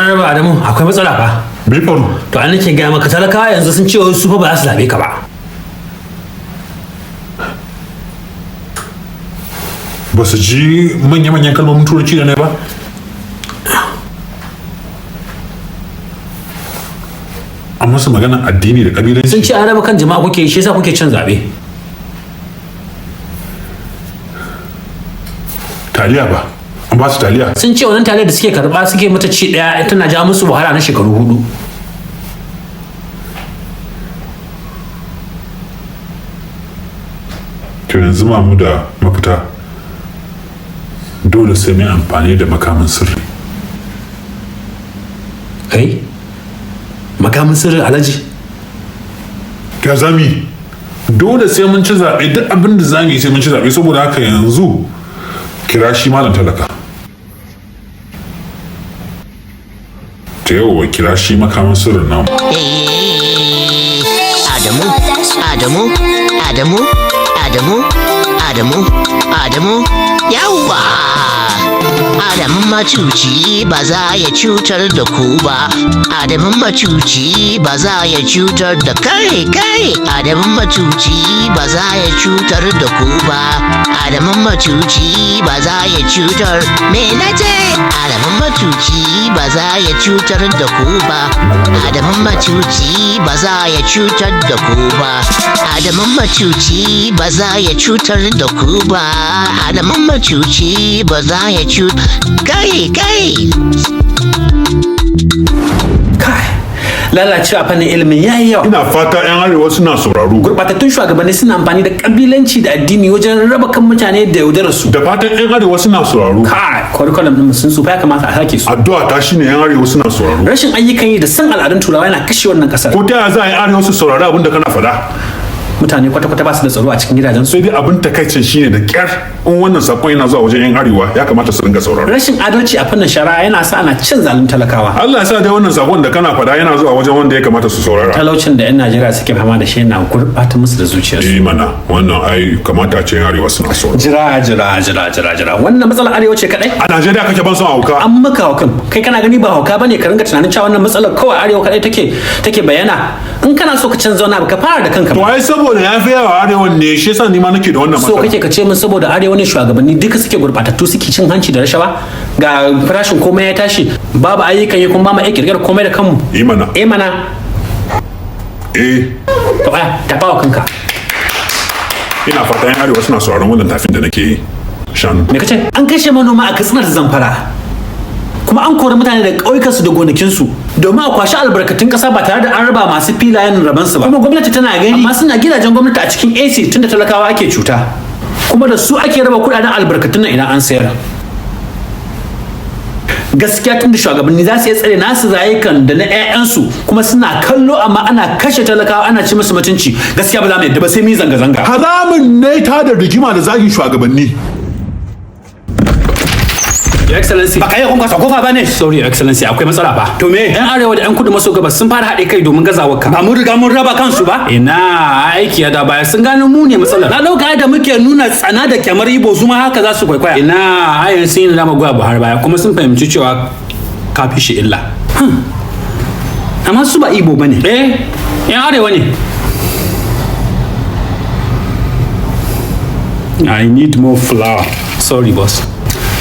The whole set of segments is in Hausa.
Honorable Adamu, akwai matsala fa. Me faru? To, an nake gaya maka, talakawa yanzu sun ce su fa ba za su zabe ka ba. Ba su ji manya-manyan kalmomin Turanci da ne ba? An musu maganar addini da Sun ƙabilanci. ce an raba kan jama'a kuke, shi yasa kuke cin zabe. Taliya ba? An ba su taliya? Sun ce wannan taliyar da suke karba, suke mata ci daya, tana ja musu wahala na shekaru 4. To, yanzu ma mu da mafita, dole sai mai amfani da makamin sirri. Kai, makamin sirri, Alhaji? Ya zami, dole sai mun ci zaɓe. Duk abin da zamu yi, sai mun ci zaɓe. Saboda haka yanzu kira shi malam talaka ta yau, kira shi makamin sirrin namu. Adamu, Adamu, Adamu, Adamu, Adamu, Adamu, yawwa! Adamu macuci ba za ya cutar da ku ba. Adamu macuci ba za ya cutar da kai kai. Adamu macuci ba za ya cutar da ku ba. Adamu macuci ba za ya cutar. Me na ce? Adamu macuci ba za ya cutar da ku ba. Adamu macuci ba za ya cutar da ku ba. Adamu macuci ba za ya cutar da ku ba. Adamu macuci ba za ya cutar. Kai kai. Kai, lalacewa fannin ilimin yayi yawa. Ina fata 'yan Arewa suna sauraro. Gurbatattun shugabanni suna amfani da kabilanci da addini wajen raba kan mutane da yaudarar su. Da fatan 'yan Arewa suna sauraro. Kai, curriculum din sun tsufa, ya kamata a sake su. Addu'a ta shine 'yan Arewa suna sauraro. Rashin ayyukan yi da san al'adun Turawa yana kashe wannan kasar. Ko ta yaya za a yi Arewa su saurari abin da kana faɗa? Mutane kwata-kwata ba su da tsaro a cikin gidajensu. Sai dai abin takaicin shine da kyar in wannan sakon yana zuwa wajen 'yan Arewa, ya kamata su ringa sauraro. Rashin adalci a fannin shari'a yana sa ana cin zalun talakawa. Allah ya sa dai wannan sakon da kana faɗa yana zuwa wajen wanda ya kamata su saurara. Talaucin da 'yan Najeriya suke fama da shi yana gurɓata musu da zuciyarsu. Eh mana, wannan ai kamata a ce 'yan Arewa suna sauraro. Jira, jira, jira, jira, jira, wannan matsalar Arewa ce kadai? A Najeriya kake, ban son hauka. An maka haukan. Kai kana gani ba hauka bane ka ringa tunanin cewa wannan matsalar kawai Arewa kadai take bayyana. In kana so ka canza wani abu, ka fara da kanka. To ai saboda ya fi yawa Arewan ne, shi yasa ni ma nake da wannan So matsala. kake ka ce min saboda Arewa ne shugabanni duka suke gurbatattu, suke cin hanci da rashawa, ga farashin komai ya tashi, babu ayyukan yi, kuma ba mu iya kirkirar komai da kanmu? Yi mana. Eh mana. Eh. To aya, tafa wa kanka. Ina fata 'yan Arewa suna sauraron wannan tafin da nake yi, shanu. Me kace? An kashe manoma a Katsina da Zamfara, kuma an kori mutane daga ƙauyukansu da gonakinsu domin a kwashi albarkatun ƙasa ba tare da an raba masu filayen rabansu ba. Kuma gwamnati tana gani, amma suna gidajen gwamnati a cikin AC, tunda talakawa ake cuta, kuma da su ake raba kuɗaɗen albarkatun nan idan an sayar. Gaskiya, tunda shugabanni za su iya tsare nasu rayukan da na 'ya'yansu, kuma suna kallo amma ana kashe talakawa, ana ci musu mutunci, gaskiya ba za mu yadda ba, sai mu yi zanga-zanga. Haramun ne ta da rigima da zagin shugabanni. Your Excellency. Baka iya kwankwasa kofa ba ne? Sorry, Your Excellency, akwai matsala fa. To me? Yan Arewa da yan Kudu maso Gabas sun fara haɗe kai domin gazawar ka. Ba mun riga mun raba kansu ba? Ina, aiki ya da baya, sun gano mu ne matsalar. Na ɗauka da muke nuna tsana da kyamar Ibo, su ma haka za su kwaikwaya. Ina, ayan sun yi nadama goya Buhari baya, kuma sun fahimci cewa ka fi shi illa. Amma su ba Ibo ba ne. Eh, yan Arewa ne. I need more flour. Sorry, boss.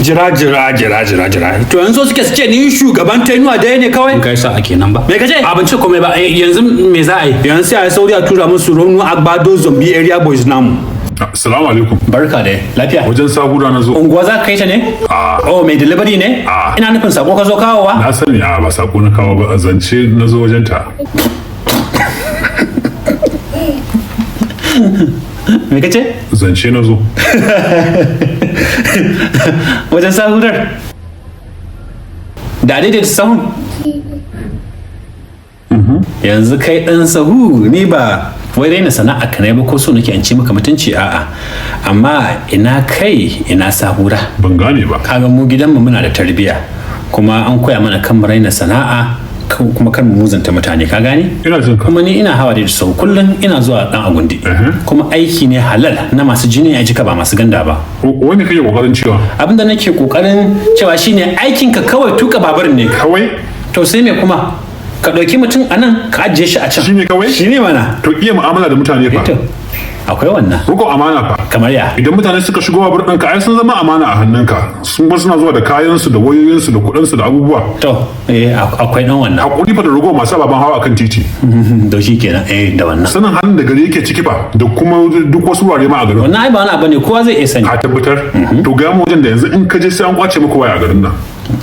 Jira, jira, jira, jira, jira. To yanzu suke su ce ni shugaban tenuwa daya ne kawai. Kai sa ake nan ba. Me kace? A ban ce komai ba. Yanzu me za a yi? Yanzu sai a yi sauri a tura musu Ronu Agbado Zombie Area Boys namu. Assalamu alaikum. Barka da lafiya. Wajen Sahura na zo. Unguwa za ka kai ta ne? A. Oh, mai delivery ne? A. Ina nufin sako ka zo kawowa? Na sani, a ba sako na kawo ba, zance na zo wajen ta. Me kace? Zance na zo. Wajen Sahurar. Da daidaita sahun. Yanzu kai ɗan sahu, ni ba wai raina sana'a ka ne ba, ko so nake in ci maka mutunci, a'a. Amma ina kai ina Sahura? Ban gane ba. Kaga mu gidanmu muna da tarbiyya, kuma an koya mana kan mu raina sana'a, kuma kan mu muzanta mutane, ka gane? Ina jin ka. Kuma ni ina hawa da sau kullum, ina zuwa Dan Agundi, kuma aiki ne halal na masu jini a jika, ba masu ganda ba. Wani kake kokarin cewa? Abin da nake kokarin cewa shine aikinka kawai tuka babur ne. Kawai? To sai me kuma? Ka ɗauki mutum a nan ka ajiye shi a can. Shine kawai? Shine mana. To iya mu'amala da mutane fa? To akwai wannan. Rukun amana fa? Kamar ya? Idan mutane suka shigo babur ɗinka, ai sun zama amana a hannunka. Sun kuma suna zuwa da kayansu da wayoyinsu da kuɗinsu da abubuwa. To eh, akwai dan wannan. Hakuri fa da rago masu ababen hawa akan titi? To shi kenan, eh, da wannan. Sanin halin da gari yake ciki fa, da kuma duk wasu wurare ma a garin? Wannan ai ba wani abu ne, kowa zai iya sani. Ka tabbatar? To ga mu wajen da yanzu in ka je sai an kwace maka waya a garin nan.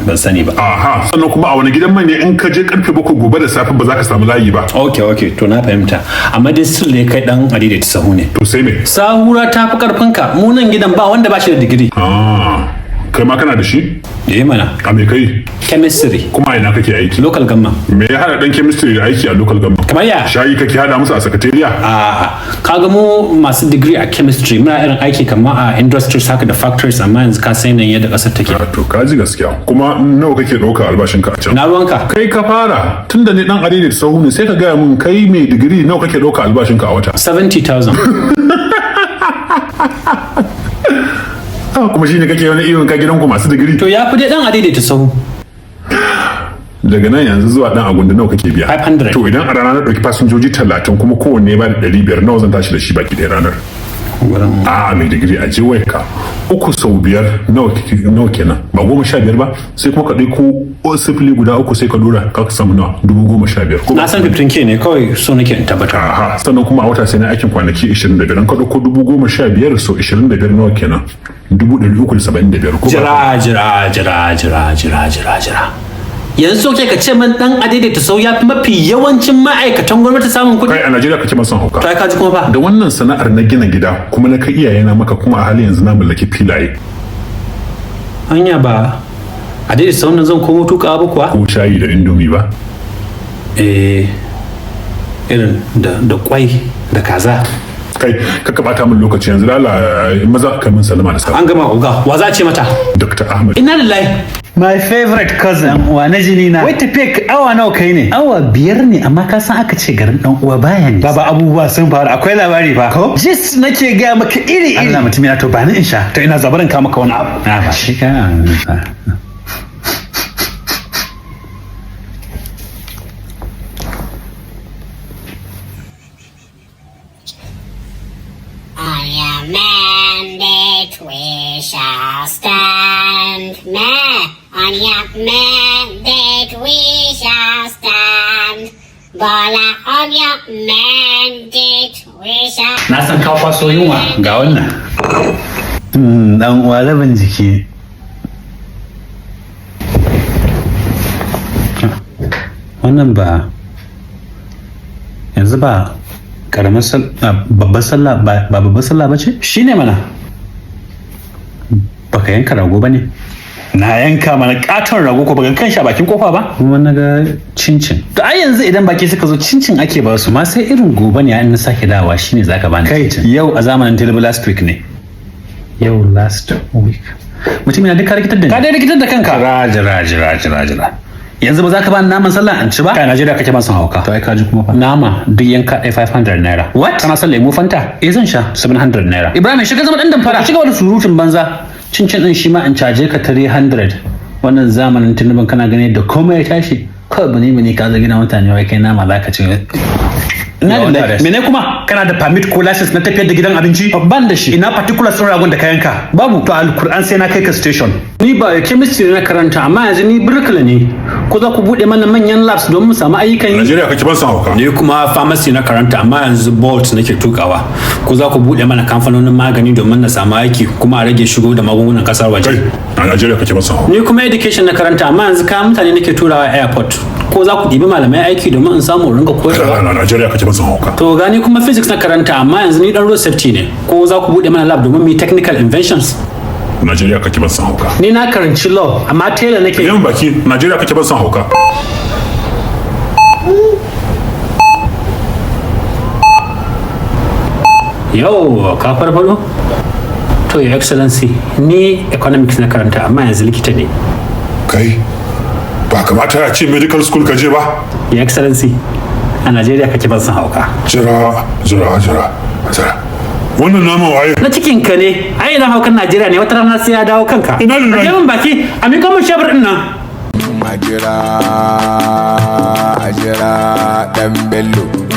Ban sani ba. Aha, sannan kuma a wani gidan mai ne in ka je karfe 7 gobe da safe ba za ka samu layi ba? Ok, to na fahimta, amma dai still ne kai dan adaidaita sahu ne. To sai me? Sahura ta fi karfinka. Mu nan gidan ba wanda ba shi da digiri. Ah, kai ma kana da shi? Eh mana. A me kai? Chemistry. Kuma a ina kake aiki? Local government. Me ya hada dan chemistry da aiki a local government? Kamar ya? Shayi kake hada musu a sakatariya? A'a, kaga mu masu digiri a chemistry muna irin aiki kamar a industries haka da factories, amma yanzu ka san yanayin yadda kasar take. Ah, to ka ji gaskiya. Kuma nawa kake ɗauka albashinka a can? Na ruwanka? Kai ka fara, tunda ni dan adaidaita sahu ne, sai ka gaya mun, kai mai digiri nawa kake ɗauka albashinka a wata? 70,000. Ah, kuma shine kake wani irin ka gidanku masu digiri? To ya fi dai dan adaidaita sahu. Daga nan yanzu zuwa dan agundi nawa kake biya? 500. To idan a rana na ɗauki fasinjoji 30 kuma kowanne ba da 500, nawa zan tashi da shi baki ɗaya ranar? A mai digiri, a je wayarka. Uku sau biyar nawa kenan? Ba 15 ba? Sai kuma ka ɗauko sifili guda uku sai ka dora, ka samu nawa? 15,000 ko ba? Na san 15K ne, kawai so nake in tabbatar. Aha, sannan kuma a wata sai na aikin kwanaki 25. Ka ɗauko 15,000 sau 25 nawa kenan? 375,000, ko ba? Jira, jira, jira, jira, jira, jira, jira. Yanzu so ke ka ce man dan adaidaita sau ya fi mafi yawancin ma'aikatan gwamnati samun kuɗi? Kai, a Najeriya kake masan hauka. To ai ka ji kuma fa. Da wannan sana'ar na gina gida kuma na kai iyayena maka, kuma a halin yanzu na mallaki filaye. Hanya ba adaidaita sau nan zan komo tukawa ba kuwa? Ko shayi da indomi ba? Eh, irin da kwai da kaza. Kai, ka ka bata min lokaci yanzu, lala maza ka min salama da safe. An gama, oga. Wa za a ce mata? Dr. Ahmad. Inna lillahi. My favorite cousin, uwa na jini na. Wai tafiya awa nawa kai ne? Awa 5 ne, amma ka san aka ce garin dan uwa baya ne. Baba, abubuwa sun faru, akwai labari fa. Ko? Gist nake ga maka iri iri. Allah mutum ya, to ba ni in sha. To ina zabarin ka maka wani abu. Na ba shi ka. On your mandate we shall stand. Man, on your mandate we shall stand. Bola, on your mandate we shall Na san ka kwaso yunwa, ga wannan. Dan uwa rabin jiki. Wannan ba yanzu ba karamar sallah, babbar sallah ba, ba babbar sallah ba ce? Shine mana. Baka yanka rago ba ne? Na yanka mana katon rago, ko baka kan shi a bakin kofa ba? Kuma na ga cincin. To ai yanzu idan baki suka zo cincin ake ba su. Ma sai irin gobe ne in na sake dawowa shine zaka bani Kai, cincin. yau a zamanin Tinubu last week ne. Yau last week. Mutum yana duka rikitar da ni. Ka dai rikitar da kanka. Jira, jira, jira, jira, jira. Yanzu ba za ka bani naman sallah in ci ba? Kai, Najeriya kake ban son hauka. To ai ka ji kuma fa. Nama duk yanka ɗaya 500 naira. What? Kana son lemu Fanta? Eh, zan sha. 700 naira. Ibrahim, shiga zama dan damfara. Ka ci gaba da surutun banza. Cincin din shi ma in caje ka 300. Wannan zamanin Tinubun kana gani da komai ya tashi. Kawai bane bane ka zo gina mutane, wai kai nama za ka ci. Ina Da da mene kuma? Kana da permit ko license na tafiyar da gidan abinci? Ban da shi. Ina particulars ɗin ragon da ka yanka? Babu. To alkur'an sai na kai ka station. Ni ba chemistry na karanta, amma yanzu ni birkila ne. Ko za ku buɗe mana manyan labs don mu samu ayyukan yi? Najeriya kake ban son hauka. Ni kuma pharmacy na karanta, amma yanzu Bolt nake tukawa. Ko za ku buɗe mana kamfanonin magani domin na samu aiki, kuma a rage shigo da magungunan kasar waje? Kai, a Najeriya kake ban son hauka. Ni kuma education na karanta, amma yanzu kayan mutane nake turawa airport. Ko za ku ɗibi malamai aiki domin in samu in ringa koyarwa? A Najeriya kake ban son hauka. To gani kuma physics na karanta, amma yanzu ni dan road safety ne. Ko za ku buɗe mana lab domin mu yi technical inventions? Najeriya kake ban son hauka. Ni na karanci law, amma tela nake. Yan baki, Najeriya kake ban son hauka. Yau ka farfado? To, Your Excellency, ni economics na karanta, amma yanzu likita ne. Kai, ba kamata a ce medical school ka je ba? Your Excellency, a Najeriya kake ban son hauka. Jira, jira, jira, jira. Wannan naman waye? Na cikin ka ne, ai idan haukan Najeriya ne wata rana sai ya dawo kanka. Ina lillahi. Rage min baki, a miƙo min shebur ɗin nan. Ajira, ajira Dan Bello.